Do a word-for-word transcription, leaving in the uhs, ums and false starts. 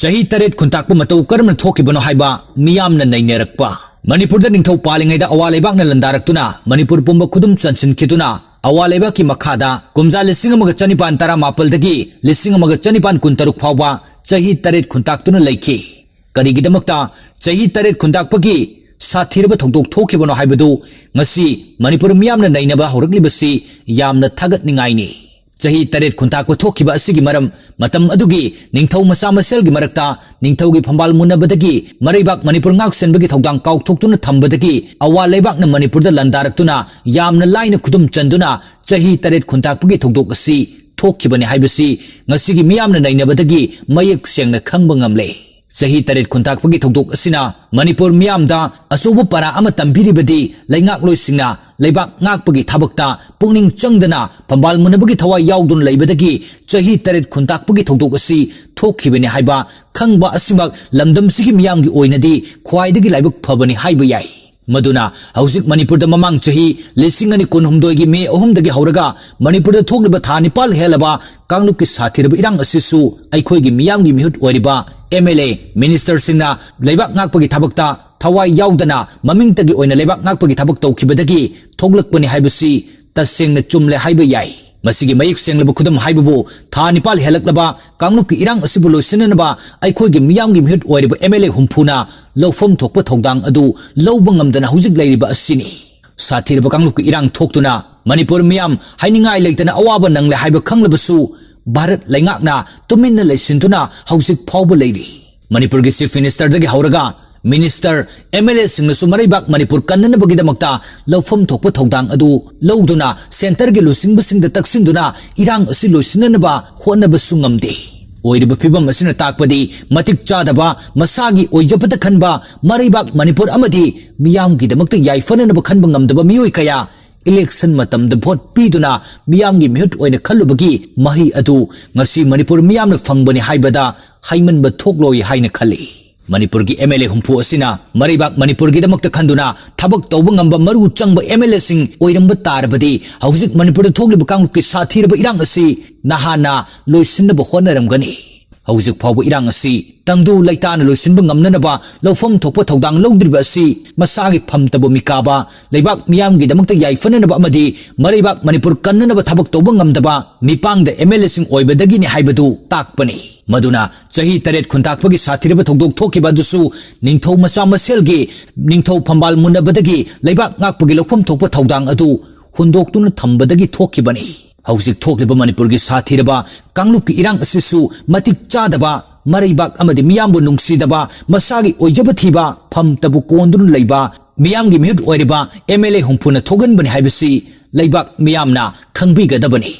ꯆꯍꯤ ꯇꯔꯦꯠ ꯈꯨꯟꯇꯥꯛꯄ ꯃꯇꯧ ꯀꯔꯝꯅ ꯊꯣꯛꯈꯤꯕꯅꯣ ꯍꯥꯏꯕ ꯃꯤꯌꯥꯝꯅ ꯅꯩꯅꯔꯛꯄ꯫ ꯃꯅꯤꯄꯨꯔꯗ ꯅꯤꯡꯊꯧ ꯄꯥꯜꯂꯤꯉꯩꯗ ꯑꯋꯥ ꯂꯩꯕꯥꯛꯅ ꯂꯥꯟꯗꯥꯔꯛꯇꯨꯅ ꯃꯅꯤꯄꯨꯔ ꯄꯨꯝꯕ ꯈꯨꯗꯨꯝ ꯆꯟꯁꯤꯟꯈꯤꯗꯨꯅ, ꯑꯋꯥ ꯂꯩꯕꯥꯛꯀꯤ ꯃꯈꯥꯗ ꯀꯨꯝꯖꯥ ꯂꯤꯁꯤꯡ ꯑꯃꯒ ꯆꯅꯤꯄꯥꯟ ꯇꯔꯥꯃꯥꯄꯜꯗꯒꯤ ꯂꯤꯁꯤꯡ ꯑꯃꯒ ꯆꯅꯤꯄꯥꯟ ꯀꯨꯟꯇꯔꯨꯛ ꯐꯥꯎꯕ ꯆꯍꯤ ꯇꯔꯦꯠ ꯈꯨꯟꯇꯥꯛꯇꯨꯅ ꯂꯩꯈꯤ꯫ ꯀꯔꯤꯒꯤꯗꯃꯛꯇ ꯆꯍꯤ ꯇꯔꯦꯠ ꯈꯨꯟꯇꯥꯛꯄꯒꯤ ꯁꯥꯊꯤꯔꯕ ꯊꯧꯗꯣꯛ ꯊꯣꯛꯈꯤꯕꯅꯣ ꯍꯥꯏꯕꯗꯨ ꯉꯁꯤ ꯃꯅꯤꯄꯨꯔ ꯃꯤꯌꯥꯝꯅ ꯅꯩꯅꯕ ꯍꯧꯔꯛꯂꯤꯕꯁꯤ ꯌꯥꯝꯅ ꯊꯥꯒꯠꯅꯤꯡꯉꯥꯏꯅꯤ꯫ ꯆꯍꯤ ꯇꯔꯦꯠ ꯈꯨꯟꯇꯥꯛꯄ ꯊꯣꯛꯈꯤꯕ ꯑꯁꯤꯒꯤ ꯃꯔꯝ, ꯃꯇꯝ ꯑꯗꯨꯒꯤ ꯅꯤꯡꯊꯧ ꯃꯆꯥ ꯃꯁꯦꯜꯒꯤ ꯃꯔꯛꯇ ꯅꯤꯡꯊꯧꯒꯤ ꯐꯝꯕꯥꯜ ꯃꯨꯟꯅꯕꯗꯒꯤ ꯃꯔꯩꯕꯥꯛ ꯃꯅꯤꯄꯨꯔ ꯉꯥꯛ ꯁꯦꯟꯕꯒꯤ ꯊꯧꯗꯥꯡ ꯀꯥꯎꯊꯣꯛꯇꯨꯅ ꯊꯝꯕꯗꯒꯤ ꯑꯋꯥ ꯂꯩꯕꯥꯛꯅ ꯃꯅꯤꯄꯨꯔꯗ ꯂꯥꯟꯗꯥꯔꯛꯇꯨꯅ ꯌꯥꯝꯅ ꯂꯥꯏꯅ ꯈꯨꯗꯨꯝ ꯆꯟꯗꯨꯅ ꯆꯍꯤ ꯇꯔꯦꯠ ꯈꯨꯟꯇꯥꯛꯄꯒꯤ ꯊꯧꯗꯣꯛ ꯑꯁꯤ ꯊꯣꯛꯈꯤꯕꯅꯤ ꯍꯥꯏꯕꯁꯤ ꯉꯁꯤꯒꯤ ꯃꯤꯌꯥꯝꯅ ꯅꯩꯅꯕꯗꯒꯤ ꯃꯌꯦꯛ ꯁꯦꯡꯅ ꯈꯪꯕ ꯉꯝꯂꯦ꯫ ꯆꯍꯤ ꯇꯔꯦꯠ ꯈꯨꯟꯇꯥꯛꯄꯒꯤ ꯊꯧꯗꯣꯛ ꯑꯁꯤꯅ ꯃꯅꯤꯄꯨꯔ ꯃꯤꯌꯥꯝꯗ ꯑꯆꯧꯕ ꯄꯔꯥ ꯑꯃ ꯇꯝꯕꯤꯔꯤꯕꯗꯤ ꯂꯩꯉꯥꯛꯂꯣꯏꯁꯤꯡꯅ ꯂꯩꯕꯥꯛ ꯉꯥꯛꯄꯒꯤ ꯊꯕꯛꯇ ꯄꯨꯛꯅꯤꯡ ꯆꯪꯗꯅ ꯐꯝꯕꯥꯜ ꯃꯨꯟꯅꯕꯒꯤ ꯊꯋꯥꯏ ꯌꯥꯎꯗꯨꯅ ꯂꯩꯕꯗꯒꯤ ꯆꯍꯤ ꯇꯔꯦꯠ ꯈꯨꯟꯇꯥꯛꯄꯒꯤ ꯊꯧꯗꯣꯛ ꯑꯁꯤ ꯊꯣꯛꯈꯤꯕꯅꯤ ꯍꯥꯏꯕ ꯈꯪꯕ ꯑꯁꯤꯃꯛ ꯂꯝꯗꯝꯁꯤꯒꯤ ꯃꯤꯌꯥꯝꯒꯤ ꯑꯣꯏꯅꯗꯤ ꯈ꯭ꯋꯥꯏꯗꯒꯤ ꯂꯥꯏꯕꯛ ꯐꯕꯅꯤ ꯍꯥꯏꯕ ꯌꯥꯏ꯫ ꯃꯗꯨꯅ ꯍꯧꯖꯤꯛ ꯃꯅꯤꯄꯨꯔꯗ ꯃꯃꯥꯡ ꯆꯍꯤ ꯂꯤꯁꯤꯡ ꯑꯅꯤ ꯀꯨꯟꯍꯨꯝꯗꯣꯏꯒꯤ ꯃꯦ ꯑꯍꯨꯝꯗꯒꯤ ꯍꯧꯔꯒ ꯃꯅꯤꯄꯨꯔꯗ ꯊꯣꯛꯂꯤꯕ ꯊꯥ ꯅꯤꯄꯥꯜ ꯍꯦꯜꯂꯕ ꯀꯥꯡꯂꯨꯞꯀꯤ ꯁꯥꯊꯤꯔꯕ ꯏꯔꯥꯡ ꯑꯁꯤꯁꯨ ꯑꯩꯈꯣꯏꯒꯤ ꯃꯤꯌꯥꯝꯒꯤ ꯃꯤꯍꯨꯠ ꯑꯣꯏꯔꯤꯕ ꯑꯦꯝ ꯑꯦꯜ ꯑꯦ, ꯃꯤꯅꯤꯁꯇꯔꯁꯤꯡꯅ ꯂꯩꯕꯥꯛ ꯉꯥꯛꯄꯒꯤ ꯊꯕꯛꯇ ꯊꯋꯥꯏ ꯌꯥꯎꯗꯅ ꯃꯃꯤꯡꯇꯒꯤ ꯑꯣꯏꯅ ꯂꯩꯕꯥꯛ ꯉꯥꯛꯄꯒꯤ ꯊꯕꯛ ꯇꯧꯈꯤꯕꯗꯒꯤ ꯊꯣꯛꯂꯛꯄꯅꯤ ꯍꯥꯏꯕꯁꯤ ꯇꯁꯦꯡꯅ ꯆꯨꯝꯂꯦ ꯍꯥꯏꯕ ꯌꯥꯏ꯫ ꯃꯁꯤꯒꯤ ꯃꯌꯦꯛ ꯁꯦꯡꯂꯕ ꯈꯨꯗꯝ ꯍꯥꯏꯕꯕꯨ ꯊꯥ ꯅꯤꯄꯥꯜ ꯍꯦꯜꯂꯛꯂꯕ ꯀꯥꯡꯂꯨꯞꯀꯤ ꯏꯔꯥꯡ ꯑꯁꯤꯕꯨ ꯂꯣꯏꯁꯤꯟꯅꯅꯕ ꯑꯩꯈꯣꯏꯒꯤ ꯃꯤꯌꯥꯝꯒꯤ ꯃꯤꯍꯨꯠ ꯑꯣꯏꯔꯤꯕ ꯑꯦꯝ ꯑꯦꯜ ꯑꯦ ꯍꯨꯝꯐꯨꯅ ꯂꯧꯐꯝ ꯊꯣꯛꯄ ꯊꯧꯗꯥꯡ ꯑꯗꯨ ꯂꯧꯕ ꯉꯝꯗꯅ ꯍꯧꯖꯤꯛ ꯂꯩꯔꯤꯕ ꯑꯁꯤꯅꯤ꯫ ꯁꯥꯊꯤꯔꯕ ꯀꯥꯡꯂꯨꯞꯀꯤ ꯏꯔꯥꯡ ꯊꯣꯛꯇꯨꯅ ꯃꯅꯤꯄꯨꯔ ꯃꯤꯌꯥꯝ ꯍꯥꯏꯅꯤꯡꯉꯥꯏ ꯂꯩꯇꯅ ꯑꯋꯥꯕ ꯅꯪꯂꯦ ꯍꯥꯏꯕ ꯈꯪꯂꯕꯁꯨ ꯚꯥꯔꯠ ꯂꯩꯉꯥꯛꯅ ꯇꯨꯃꯤꯟꯅ ꯂꯩꯁꯤꯟꯗꯨꯅ ꯍꯧꯖꯤꯛ ꯐꯥꯎꯕ ꯂꯩꯔꯤ꯫ ꯃꯅꯤꯄꯨꯔꯒꯤ ꯆꯤꯐ ꯃꯤꯅꯤꯁꯇꯔꯗꯒꯤ ꯍꯧꯔꯒ ꯃꯤꯅꯤꯁꯇꯔ, ꯑꯦꯝ ꯑꯦꯜ ꯑꯦꯁꯤꯡꯅꯁꯨ ꯃꯔꯩꯕꯥꯛ ꯃꯅꯤꯄꯨꯔ ꯀꯟꯅꯅꯕꯒꯤꯗꯃꯛꯇ ꯂꯧꯐꯝ ꯊꯣꯛꯄ ꯊꯧꯗꯥꯡ ꯑꯗꯨ ꯂꯧꯗꯨꯅ ꯁꯦꯟꯇꯔꯒꯤ ꯂꯨꯆꯤꯡꯕꯁꯤꯡꯗ ꯇꯛꯁꯤꯟꯗꯨꯅ ꯏꯔꯥꯡ ꯑꯁꯤ ꯂꯣꯏꯁꯤꯟꯅꯅꯕ ꯍꯣꯠꯅꯕꯁꯨ ꯉꯝꯗꯦ꯫ ꯑꯣꯏꯔꯤꯕ ꯐꯤꯕꯝ ꯑꯁꯤꯅ ꯇꯥꯛꯄꯗꯤ ꯃꯇꯤꯛ ꯆꯥꯗꯕ, ꯃꯁꯥꯒꯤ ꯑꯣꯏꯖꯕꯗ ꯈꯟꯕ, ꯃꯔꯩꯕꯥꯛ ꯃꯅꯤꯄꯨꯔ ꯑꯃꯗꯤ ꯃꯤꯌꯥꯝꯒꯤꯗꯃꯛꯇ ꯌꯥꯏꯐꯅꯅꯕ ꯈꯟꯕ ꯉꯝꯗꯕ ꯃꯤꯑꯣꯏ ꯀꯌꯥ ꯏꯂꯦꯛꯁꯟ ꯃꯇꯝꯗ ꯚꯣꯠ ꯄꯤꯗꯨꯅ ꯃꯤꯌꯥꯝꯒꯤ ꯃꯤꯍꯨꯠ ꯑꯣꯏꯅ ꯈꯜꯂꯨꯕꯒꯤ ꯃꯍꯩ ꯑꯗꯨ ꯉꯁꯤ ꯃꯅꯤꯄꯨꯔ ꯃꯤꯌꯥꯝꯅ ꯐꯪꯕꯅꯤ ꯍꯥꯏꯕꯗ ꯍꯥꯏꯃꯟꯕ ꯊꯣꯛꯂꯣꯏ ꯍꯥꯏꯅ ꯈꯜꯂꯤ꯫ ꯃꯅꯤꯄꯨꯔꯒꯤ ꯑꯦꯝ ꯑꯦꯜ ꯑꯦ ꯍꯨꯝꯐꯨ ꯑꯁꯤꯅ ꯃꯔꯩꯕꯥꯛ ꯃꯅꯤꯄꯨꯔꯒꯤꯗꯃꯛꯇ ꯈꯟꯗꯨꯅ ꯊꯕꯛ ꯇꯧꯕ ꯉꯝꯕ ꯃꯔꯨ ꯆꯪꯕ ꯑꯦꯝ ꯑꯦꯜ ꯑꯦꯁꯤꯡ ꯑꯣꯏꯔꯝꯕ ꯇꯥꯔꯕꯗꯤ ꯍꯧꯖꯤꯛ ꯃꯅꯤꯄꯨꯔꯗ ꯊꯣꯛꯂꯤꯕ ꯀꯥꯡꯂꯨꯞꯀꯤ ꯁꯥꯊꯤꯔꯕ ꯏꯔꯥꯡ ꯑꯁꯤ ꯅꯍꯥꯟꯅ ꯂꯣꯏꯁꯤꯟꯅꯕ ꯍꯣꯠꯅꯔꯝꯒꯅꯤ꯫ ꯍꯧꯖꯤꯛ ꯐꯥꯎꯕ ꯏꯔꯥꯡ ꯑꯁꯤ ꯇꯪꯗꯨ ꯂꯩꯇꯥꯅ ꯂꯣꯏꯁꯤꯟꯕ ꯉꯝꯅꯅꯕ ꯂꯧꯐꯝ ꯊꯣꯛꯄ ꯊꯧꯗꯥꯡ ꯂꯧꯗ꯭ꯔꯤꯕ ꯑꯁꯤ ꯃꯁꯥꯒꯤ ꯐꯝꯇꯕꯨ ꯃꯤꯀꯥꯕ, ꯂꯩꯕꯥꯛ ꯃꯤꯌꯥꯝꯒꯤꯗꯃꯛꯇ ꯌꯥꯏꯐꯅꯅꯕ ꯑꯃꯗꯤ ꯃꯔꯩꯕꯥꯛ ꯃꯅꯤꯄꯨꯔ ꯀꯟꯅꯅꯕ ꯊꯕꯛ ꯇꯧꯕ ꯉꯝꯗꯕ ꯃꯤꯄꯥꯡꯗ ꯑꯦꯝ ꯑꯦꯜ ꯑꯦꯁꯤꯡ ꯑꯣꯏꯕꯗꯒꯤꯅꯤ ꯍꯥꯏꯕꯗꯨ ꯇꯥꯛꯄꯅꯤ꯫ ꯃꯗꯨꯅ ꯆꯍꯤ ꯇꯔꯦꯠ ꯈꯨꯟꯇꯥꯛꯄꯒꯤ ꯁꯥꯊꯤꯔꯕ ꯊꯧꯗꯣꯛ ꯊꯣꯛꯈꯤꯕ ꯑꯗꯨꯁꯨ ꯅꯤꯡꯊꯧ ꯃꯆꯥ ꯃꯁꯦꯜꯒꯤ ꯅꯤꯡꯊꯧ ꯐꯝꯕꯥꯜ ꯃꯨꯟꯅꯕꯗꯒꯤ ꯂꯩꯕꯥꯛ ꯉꯥꯛꯄꯒꯤ ꯂꯧꯐꯝ ꯊꯣꯛꯄ ꯊꯧꯗꯥꯡ ꯑꯗꯨ ꯍꯨꯟꯗꯣꯛꯇꯨꯅ ꯊꯝꯕꯗꯒꯤ ꯊꯣꯛꯈꯤꯕꯅꯤ꯫ ꯍꯧꯖꯤꯛ ꯊꯣꯛꯂꯤꯕ ꯃꯅꯤꯄꯨꯔꯒꯤ ꯁꯥꯊꯤꯔꯕ ꯀꯥꯡꯂꯨꯞꯀꯤ ꯏꯔꯥꯡ ꯑꯁꯤꯁꯨ ꯃꯇꯤꯛ ꯆꯥꯗꯕ, ꯃꯔꯩꯕꯥꯛ ꯑꯃꯗꯤ ꯃꯤꯌꯥꯝꯕꯨ ꯅꯨꯡꯁꯤꯗꯕ, ꯃꯁꯥꯒꯤ ꯑꯣꯏꯖꯕ ꯊꯤꯕ, ꯐꯝꯇꯕꯨ ꯀꯣꯟꯗꯨꯅ ꯂꯩꯕ ꯃꯤꯌꯥꯝꯒꯤ ꯃꯤꯍꯨꯠ ꯑꯣꯏꯔꯤꯕ ꯑꯦꯝ ꯑꯦꯜ ꯑꯦ ꯍꯨꯝꯐꯨꯅ ꯊꯣꯛꯍꯟꯕꯅꯤ ꯍꯥꯏꯕꯁꯤ ꯂꯩꯕꯥꯛ ꯃꯤꯌꯥꯝꯅ ꯈꯪꯕꯤꯒꯗꯕꯅꯤ꯫